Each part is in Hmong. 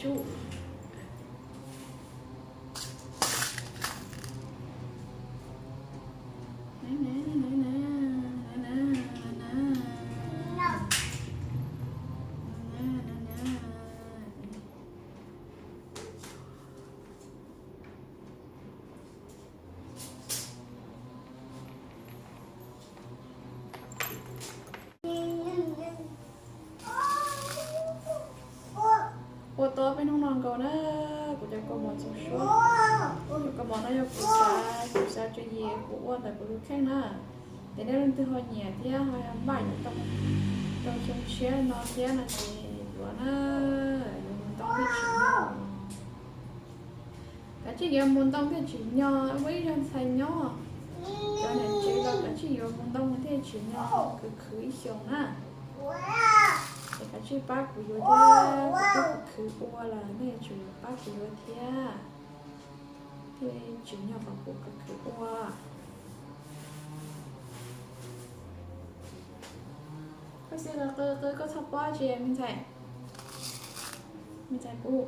Ub. Ua tau peb hnub no nkaus na, kuv cov kaus mom txoos suab. Cov kaus mom no yog kuv xav, kuv xav tswv yim kuv ua ntawm kuv tus kheej na. Ces nej leej twg ho nyiam thiab ho npaj yuav tau rau xyoo tshiab no thiab no ces yuav na, yuav mus ntoo thiaj tsim nyog. Kav tsij yuav mus ntoo thiaj tsim nyog, muaj ib zag ntxhais nyob, cov niam tsev los kav tsij yuav mus ntoo thiaj tsim nyog, khwv khwv ib xyoos na. Ces kav tsij pab kuv yuav thiab, kuv twb khwv khwv ua lawm nej tsum pab kuv yuav thiab, thiaj tsim nyog qhov kuv khwv khwv ua. Koj xib qw qw koj txhob pob tsis me ntxhais, me ntxhais kuv.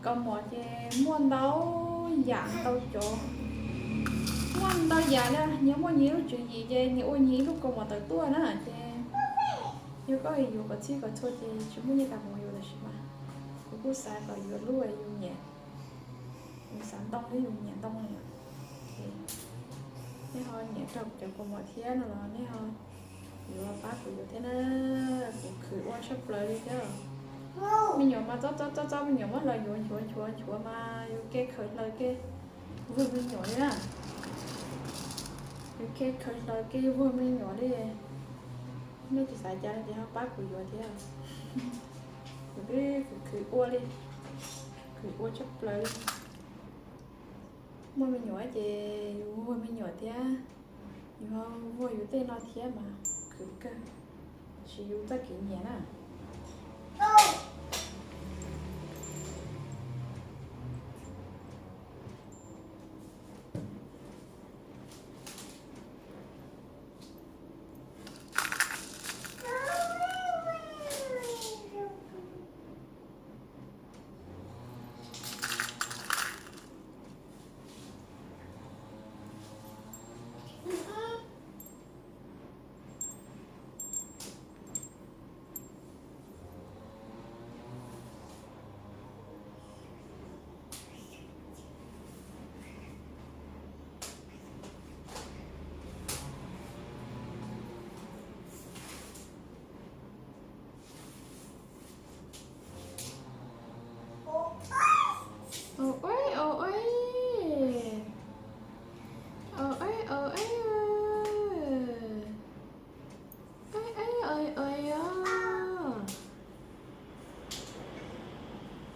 Kaus mom ces muaj ntau yam ntau cov, muaj ntau yam li, nyias muaj nyias lub tswv yim ces nyias ua nyias ib lub kaus mom tawm tuaj na ces yog koj yuav kom txhij kom txhua ces tsis muaj nyiaj tas mus yuav tam sim mas. Kuv kuj xav kom yuav lub yus nyiam, yus xav ntoo thiab yus nyiam ntoo li. Nej ho nyiam rau kuv cov kaus mom thiab no los nej ho yuav pab kuv yuav thiab na, kuv khwv ua tshaj plaws li thiab. Me nyuam mas txob txob txob txob me nyuam muab hlawv nchuav nchuav nchuav nchuav mas yus ke khaws hlawv ke vuag me nyuam li na. Yus ke khaws hlawv ke vuag me nyuam li. Nej tsis xav cas no ces ho pab kuv yuav thiab. Kuv twb khwv khwv ua li, khwv ua tshaj plaws li. Muaj me nyuam ces yus vuag me nyuam thiab, yus ho vuag yus tej no thiab mas khwv kawg, tab sis yus txoj kev nyiam na.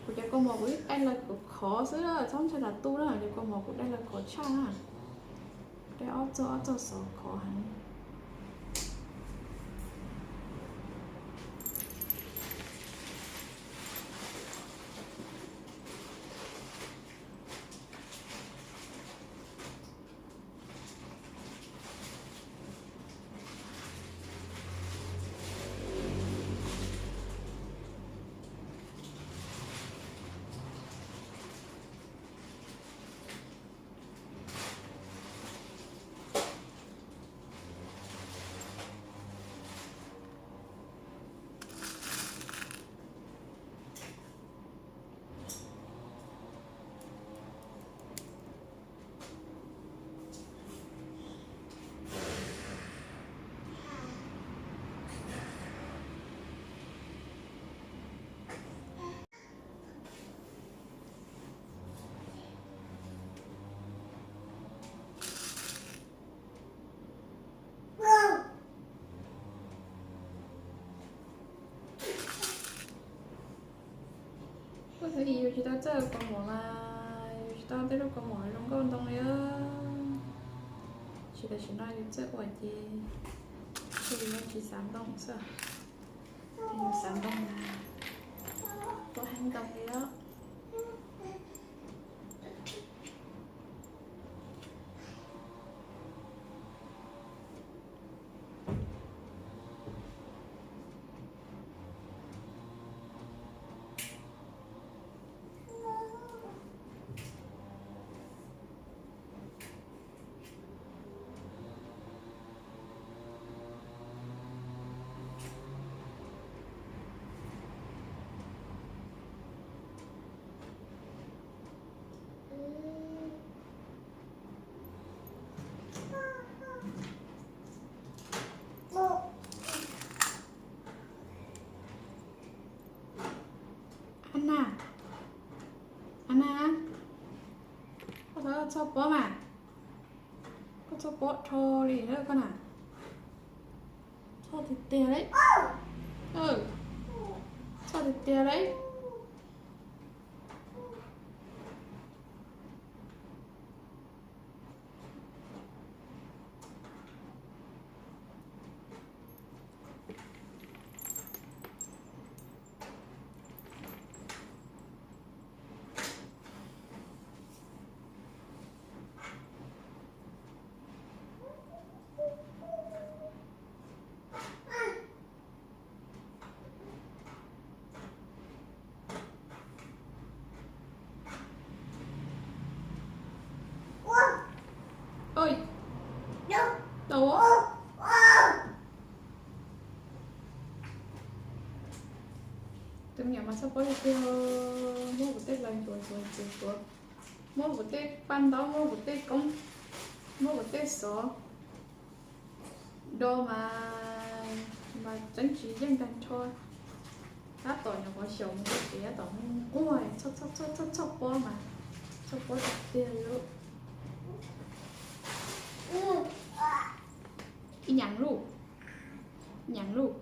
Kuv cov kaus mom kuv ib daim lawv khov khov xwb, txhob ntshai tas tu na, cov kaus mom kuv daim lawv khov tshaj na. Daim ob txog ob txog xov khov heev. Kuv xav tias yus tsis tau txawj kaus mom mas yus tsis tau tej lub kaus mom zoo nkauj ntoo li. Tsis tam sim no yus txawj ua ces yus tsis xav ntoo xwb, yus xav ntoo mas ua heev ntoo li os. Ana, Ana, koj txhob pob mas, koj txhob pob rho li na koj na. Txhob tiag tiag lauj, txhob tiag tiag lauj. Tus me nyuam mas txhob pob tiag tiag, muab kuv tej hlais ntxuav ntxuav ntxuav ntxuav, muab kuv tej paj ntaub, muab kuv tej koob, muab kuv tej xov do mas, mas tseeb tsis yeej tag nrho. Tab tom nyuam qhuav xyaum mus ces tab tom nquag, txhob txhob pob mas, txhob pob tiag tiag li. Ib nyaam luj, ib nyaam luj.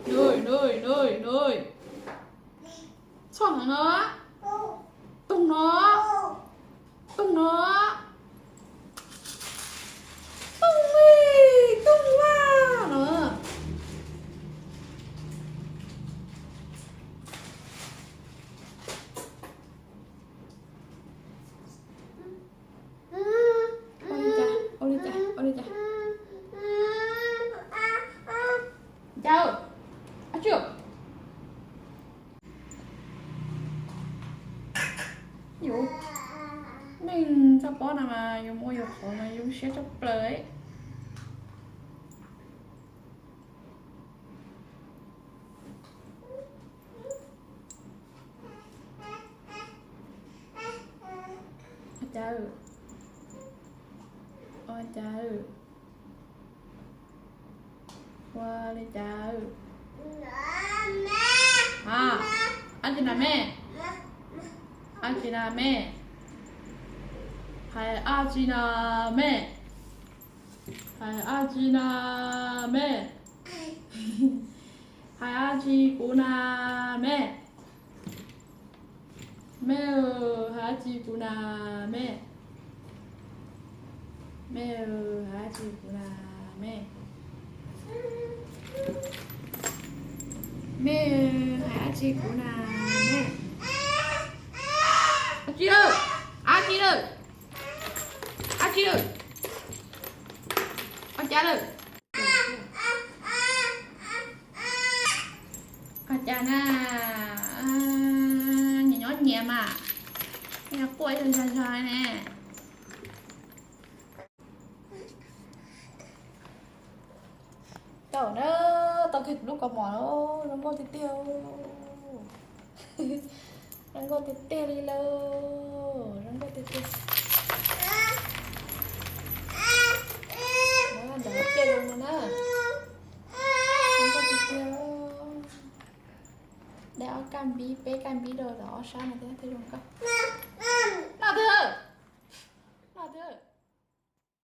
Nuj, nuj, nuj, nuj. Txhob heev no. Toog no. Toog no. Toog li, toog vaj no. Ua li cas, ua li cas, ua li cas? Cas, ab tsi. Yuav, neeg txhob pob no mas yuav muaj yuav qhov mas zoo siab tshaj plaws. Ua cas, ua cas, ua li cas? A, ab tsi na me, ab tsi na me, hais ab tsi na me, hais ab tsi na me, hais ab tsi kuv na me. Me, hais ab tsi kuv na me. Me, hais ab tsi kuv na me. Me, hais ab tsi kuv na me. Ab tsi lawm, ab tsi lawm, ab tsi lawm, ua cas lawm? Ua cas na, nyias nyob nyias mas, nyias quaj ib zag zag ne. Tau na, tau kiag kuv lub kaus mom lawm, zoo nkauj tiag tiag. Zoo nkauj tiag tiag li lawm, zoo nkauj tiag tiag. Muab ntawm cej zoo no na. Zoo nkauj tiag tiag. Dai ob kaj npib, peb kaj npib rau tom ob sab no thiab thiaj zoo nkauj.